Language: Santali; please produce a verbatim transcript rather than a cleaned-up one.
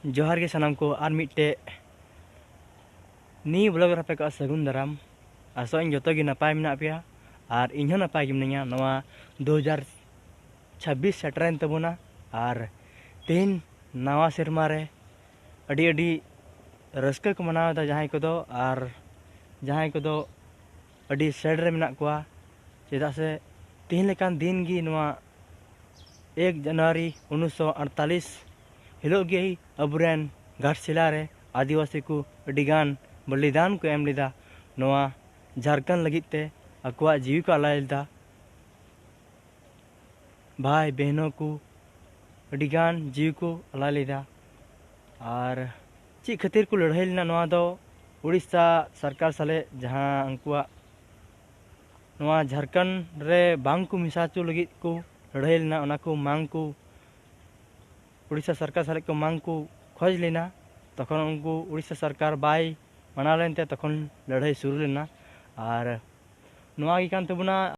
ᱡᱚᱦᱟᱨ ᱜᱮ ᱥᱟᱱᱟᱢ ᱠᱚ, ᱟᱨ ᱢᱤᱫᱴᱮᱡ new vlog ᱨᱮ ᱟᱯᱮ ᱠᱚᱣᱟᱜ ᱥᱟᱹᱜᱩᱱ ᱫᱟᱨᱟᱢ᱾ ᱟᱥᱚᱜ ᱟᱹᱧ ᱡᱚᱛᱚ ᱜᱮ ᱱᱟᱯᱟᱭ ᱢᱮᱱᱟᱜ ᱯᱮᱭᱟ, ᱟᱨ ᱤᱧ ᱦᱚᱸ ᱱᱟᱯᱟᱭ ᱜᱮ ᱢᱤᱱᱟᱹᱧᱟ᱾ ᱱᱚᱣᱟ ᱫᱩ ᱦᱟᱡᱟᱨ ᱪᱷᱟᱵᱵᱤᱥ ᱥᱮᱴᱮᱨᱮᱱ ᱛᱟᱵᱚᱱᱟ, ᱟᱨ ᱛᱮᱦᱮᱧ ᱱᱟᱣᱟ ᱥᱮᱨᱢᱟ ᱨᱮ ᱟᱹᱰᱤ ᱟᱹᱰᱤ ᱨᱟᱹᱥᱠᱟᱹ ᱠᱚ ᱢᱟᱱᱟᱣ ᱮᱫᱟ ᱡᱟᱦᱟᱸᱭ ᱠᱚᱫᱚ, ᱟᱨ ᱡᱟᱦᱟᱸᱭ ᱠᱚᱫᱚ ᱟᱹᱰᱤ ᱥᱮᱰ ᱨᱮ ᱢᱮᱱᱟᱜ ᱠᱚᱣᱟ᱾ ᱪᱮᱫᱟᱜ ᱥᱮ ᱛᱮᱦᱮᱧ ᱞᱮᱠᱟᱱ ᱫᱤᱱ ᱜᱮ, ᱱᱚᱣᱟ ᱮᱠ ᱡᱟᱱᱩᱣᱟᱨᱤ ᱩᱱᱤᱥᱥᱚ ᱟᱴᱛᱟᱞᱤᱥ ᱦᱤᱞᱳᱜ ᱜᱮ ᱟᱵᱚᱨᱮᱱ ᱜᱷᱟᱴᱥᱤᱞᱟ ᱨᱮ ᱟᱹᱫᱤᱵᱟᱹᱥᱤ ᱠᱚ ᱟᱹᱰᱤᱜᱟᱱ ᱵᱚᱞᱤᱫᱟᱱ ᱠᱚ ᱮᱢ ᱞᱮᱫᱟ᱾ ᱱᱚᱣᱟ ᱡᱷᱟᱲᱠᱷᱚᱸᱰ ᱞᱟᱹᱜᱤᱫ ᱛᱮ ᱟᱠᱚᱣᱟᱜ ᱡᱤᱣᱤ ᱠᱚ ᱟᱞᱟᱭ ᱞᱮᱫᱟ᱾ ᱵᱷᱟᱭ ᱵᱮᱦᱱᱚ ᱠᱚ ᱟᱹᱰᱤᱜᱟᱱ ᱡᱤᱣᱤ ᱠᱚ ᱟᱞᱟᱭ ᱞᱮᱫᱟ᱾ ᱟᱨ ᱪᱮᱫ ᱠᱷᱟᱹᱛᱤᱨ ᱠᱚ ᱞᱟᱹᱲᱦᱟᱹᱭ ᱞᱮᱱᱟ, ᱱᱚᱣᱟ ᱫᱚ ᱩᱲᱤᱥᱥᱟ ᱥᱚᱨᱠᱟᱨ ᱥᱟᱞᱮ, ᱡᱟᱦᱟᱸ ᱩᱱᱠᱩᱣᱟᱜ ᱱᱚᱣᱟ ᱡᱷᱟᱲᱠᱷᱚᱸᱰ ᱨᱮ ᱵᱟᱝ ᱠᱚ ᱢᱮᱥᱟ ᱦᱚᱪᱚ ᱞᱟᱹᱜᱤᱫ ᱠᱚ ᱞᱟᱹᱲᱦᱟᱹᱭ ᱞᱮᱱᱟ, ᱚᱱᱟ ᱠᱚ ᱢᱟᱝ ᱠᱚ ᱩᱲᱤᱥᱥᱟ ᱥᱚᱨᱠᱟᱨ ᱥᱟᱞᱮ ᱠᱚ ᱢᱟᱝ ᱠᱚ ᱠᱷᱚᱡᱽ ᱞᱮᱱᱟ᱾ ᱛᱚᱠᱷᱚᱱ ᱩᱱᱠᱩ ᱩᱲᱤᱥᱥᱟ ᱥᱚᱨᱠᱟᱨ ᱵᱟᱭ ᱢᱟᱱᱟᱣ ᱞᱮᱱᱛᱮ ᱛᱚᱠᱷᱚᱱ ᱞᱟᱹᱲᱦᱟᱹᱭ ᱥᱩᱨᱩ ᱞᱮᱱᱟ᱾ ᱟᱨ ᱱᱚᱣᱟ ᱜᱮ ᱠᱟᱱ ᱛᱟᱵᱚᱱᱟ